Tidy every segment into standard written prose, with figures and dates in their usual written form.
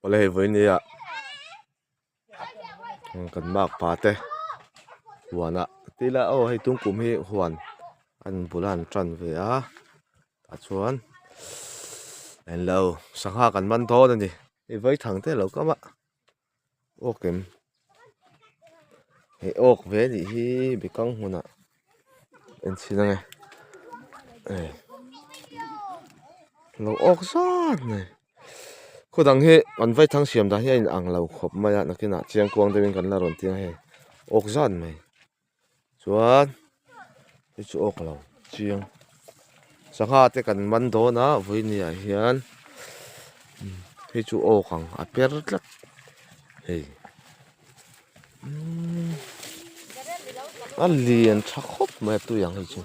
Awle hei vawinia kan makpa te huanah tila aw hei tung kum hi huan an bul a an tan ve a tah chuan englo sangha kan man dawn a ni hei vaithang te a lo kam a awk em hei awk ve a nih hi bekang hmunah en chhin ange hei lo awk zat mai khaw dang hi an vaithang siam dan hi a in ang lo khawp mai a nakinah chiangkuang deuhin kan la rawn ti ang hei awk zat mai. Chuan hei chu awk lo chiang sangha te kan man dawn a vawiin ah hian hei chu awk ang a per tlat hei umm a lian tha khawp mai a tui ang hei chu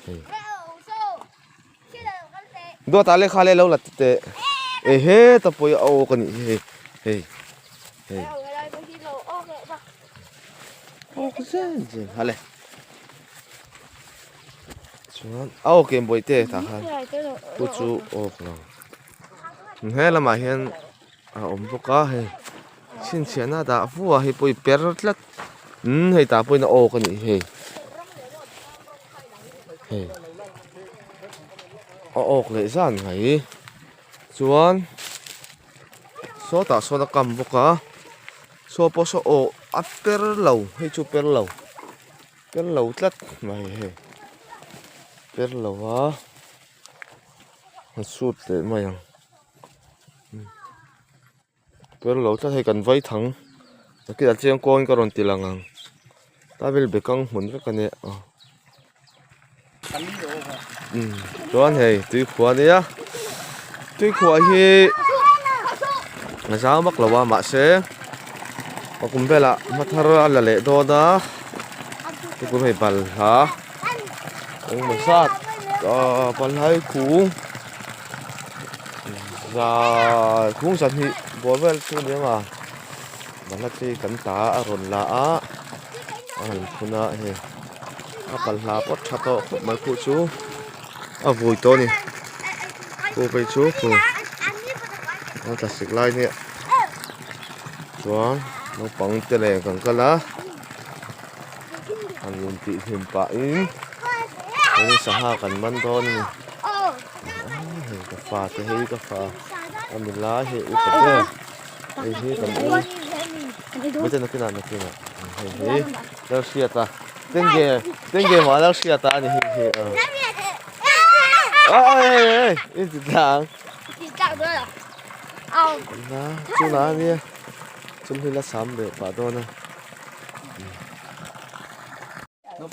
hei duat ah lehkha leh lo la teh ehe ta pawh hi a awk a nih hi hei hei hei. Awk zel zel hale chuan a awk em bawihte tah khan chu chu awk lo he lamah hian a awm bawk a hei chhinchhiahna dah vuah hei pawh hi per tlat umm hei tah pawhin a awk a nih hi hei hei a awk leh zan mai chuan. Sawtah sawn a kam bawk a saw pawh saw aw a per lo hei chu per lo per lo tlat mai hei per lo a a sut leh mai ang per lo tlat hei kan vai thang nakinah chiang kawngin ka rawn ti lang ang ta vel bekang hmun vek a nia aw. Chuan hei tuikhuah a nia tuikhuah hi a zau vak lo a mahse a kum velah hma thar a la leh dawn a tukum hei balhla engemaw zat ahh balhla hi kung za kung zahnih bawr vel chu a ni ang a balhla chi kan ta a rawn la a a han phun a hei. A palhla pawh tha tawh khawp mai khuh chu a vui tawh a ni khuh phei chu khu a tla sik lai nia chuan naupang te nen kan kal a an rawn tih hlim pahin heng sangha kan man dawn a ni hei ka fa te hei ka fa a ni lai hei upa ber hei hi kan u mite nakinah nakinah hei hi. Lal hriat a tenge tenge mah lal hriat a ani hei hi a oi oi oi in ti tlang na chuna ania chum hi la sam leh pah dawn a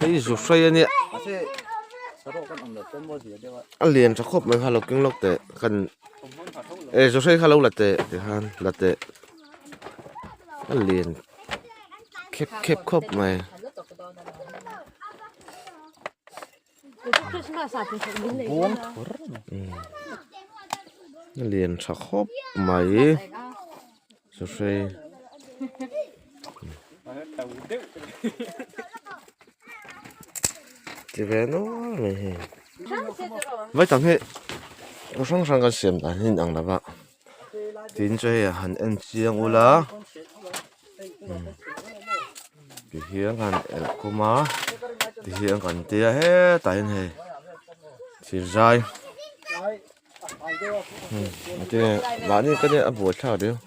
hei zu hrai ania a lian tha khawp mai kha lo keng lawk teh kan e zu hrai kha lo la teh tikhan la teh a lian khep khep khawp mai. A lian tha khawp mai sahrei ti ve nual mai hei vaitang hi hrang hrang kan siam dan hi a inang lo va. Tin chu hei han en chiang ula ti hian kan elh khum a ti hian kan tia hetah hian hei thir zai tinge mahni ka nia a buaithlak riau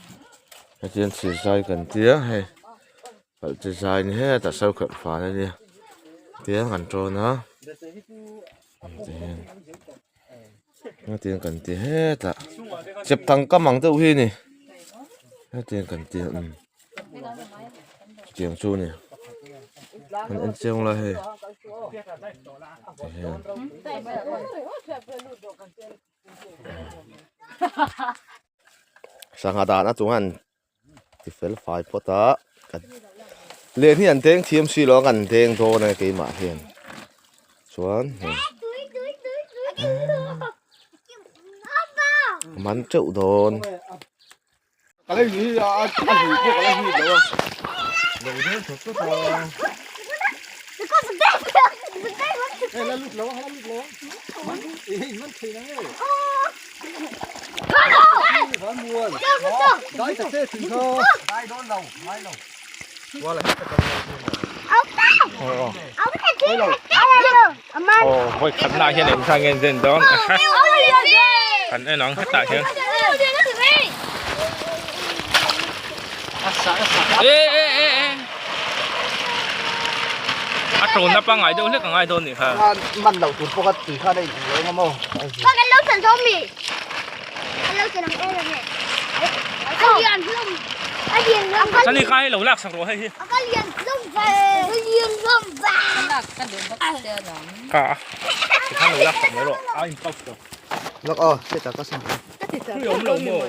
hetiang thir zai kan tia hei palh chi zai ni hetah saukherh fan a nia tiang kan tawn a tihian. Hetiang kan ti hetah chep tang kam ang deuh hi a ni hetiang kan ti umm chutiang chu a ni an en chiang lai hei tihian sangha dahna chung an ti fel fai phawt a len hi an deng thiam si lo a kan deng dawn a keimah hian chuan hei a man teuh dawn. Aw vawi khatna ah hian engzah nge an zen dawn kan en ang hetah hian e e e e a tawnna pangngai deuh hlek a ngai dawn nih kha man loh tur pawh kha tui khan a in lo ang a maw Chani kha hei lo lak sak rawh hei hi. Ka tikhan lo lak sak mai rawh a in pouch tawh. Lak aw heta ka sam. Tui awm lo maw.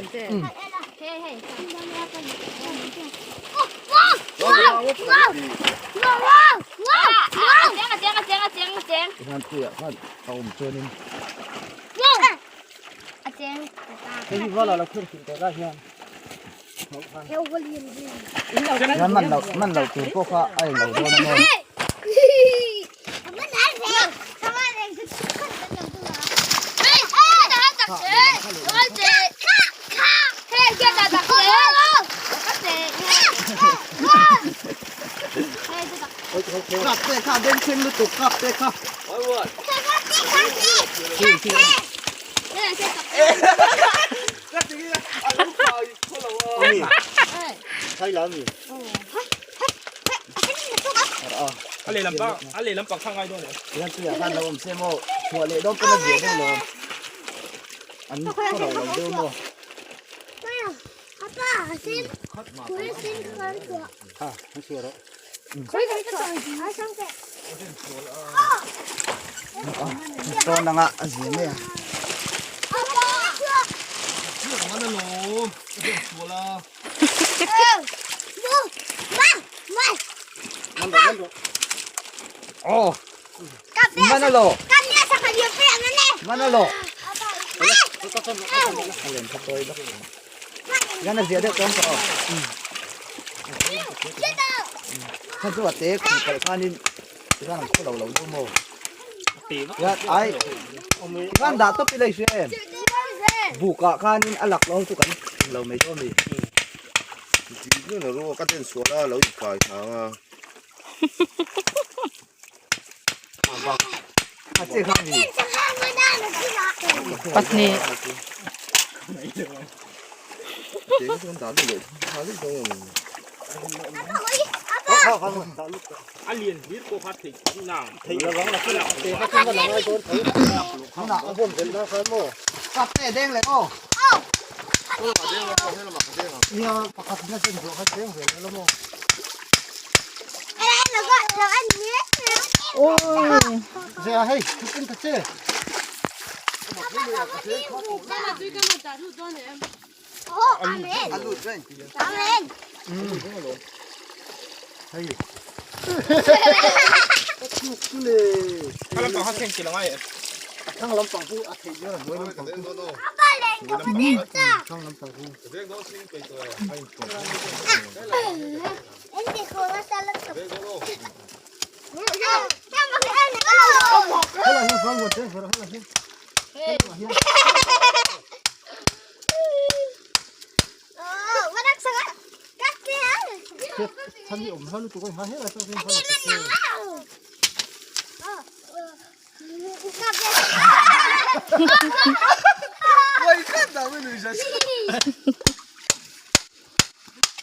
Tikhan tuiah khan a awm chuanin. Hei hi vala lo khur tih tawh lai hian. Hian man lo man lo tur pawh kha a eng lo dawn a maw. Kap te kha bengchheng lutuk kap te kha. A lehlam pang a lehlam pang kha ngai dawn em? Hian tuiah khan lo awm se maw chhuah leh dawn pawn a zia deuh lo an khaw lo lo deuh maw. Ha an chhuah rawh. Tawn anga a zia mai a. Oh. Mana lo? Mana lo? Yan a zia deuh tawng tawh. Khan chu a te khum kalh khanin tikhan an khaw lo lo deuh maw. Yan ai tikhan dah tawp ila i hria em? Bukah khanin a lak lo chu kan lo mai dawn a ni. Ka den sual a lo inkai thang a. Pahnih.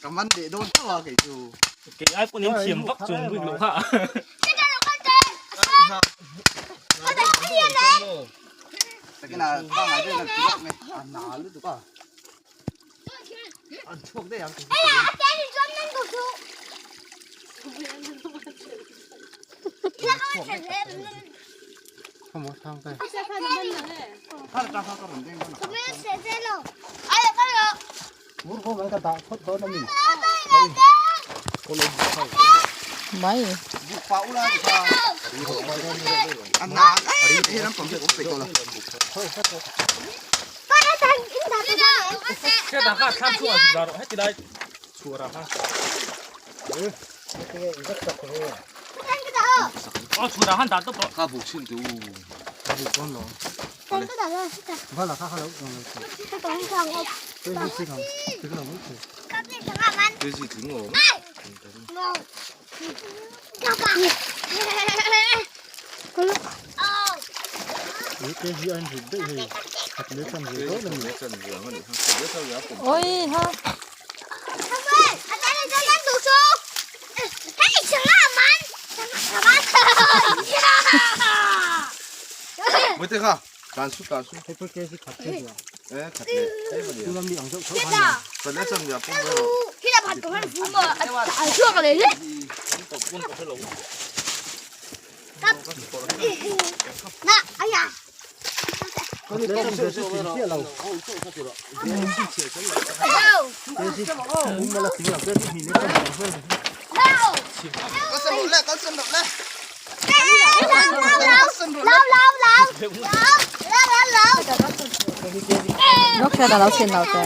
Ka man leh dawn tho a kei chu. Kei ai pawhin thiam vak chuang bik loh kha. Takina pangai deuh kan ti vak mai a na lutuk a. An chhuak daih ang. Mai. Ka buk chin tu. Ôi ha. Nó khe da lo chin lo te.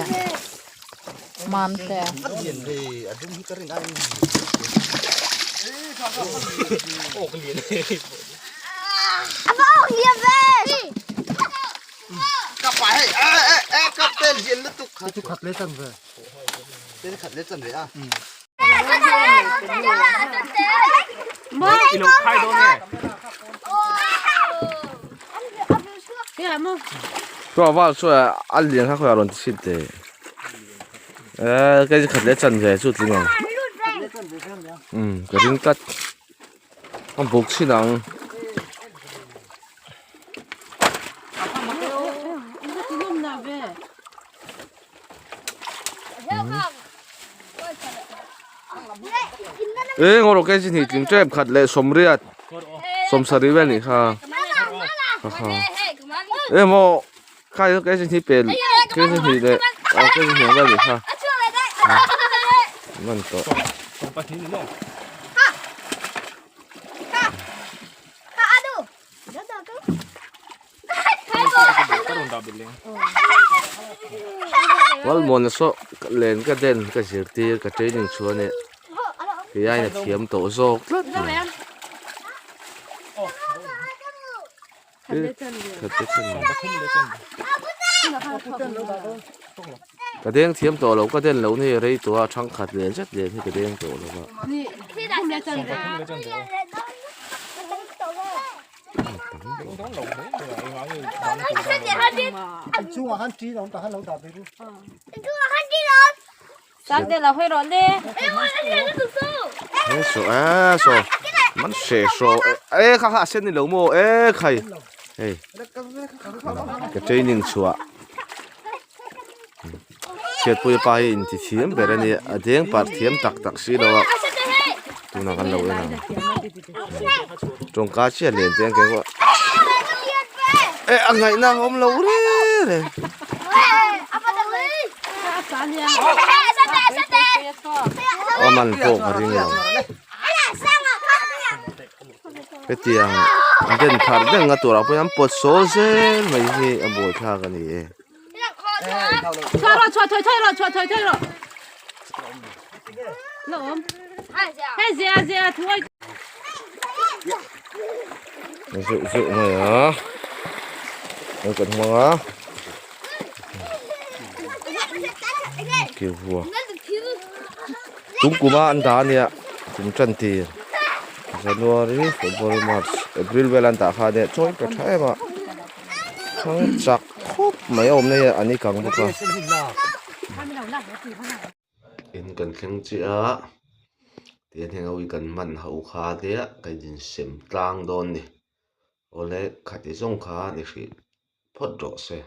Mam te. I lo khai dawn nge? Chua val chuan a lian kha khawiah rawn ti chhin teh. Eee kei chu khat leh chan ve chu tling ang. Umm ka ring tlat. A buk chhin ang. Eng erawh kei chi hnih tling tep khat leh sawmriat sawmsarih vel nih kha ha ha emaw khai kei chi hnih pel kei chi hnih leh ah kei chi hnih ang vel nih kha man tawh. Hualmuana saw len ka den ka zirtir ka training chu a nih kei aiin a thiam tawh zawk tlat mai. Ka deng thiam tawh lo ka den lo ni rei tawh a thangkhat len zet len hi ka deng tawh lo va. Man hre hraw e kha kha a sen ni lo maw e khai hei ka training chhuah chhiatpui pa hi inti thiam ber a ni a deng parh thiam tak tak si lo a tunah kan lo en ang tawngka chiah len te ang keng pawh e a ngaihna a awm lo reng reng. A man pawh ka ring lo hetiang den thar deng a turah pawh hian an pawt sawl zel mai hi a buaithlak a ni e. Zeuh zeuh mai a an kan hmang a kevua tum kuma an dah a nia kum tan tir January February March April vel an dah kha a nia chawi pe tha em a thang chak khawp mai a awmna hi an i kang bawk a. In kan thleng chiah a tihian heng ho hi kan hman ho kha tia kan insem tlang dawn a ni awle khati zawng kha ni hrih phawt rawh se.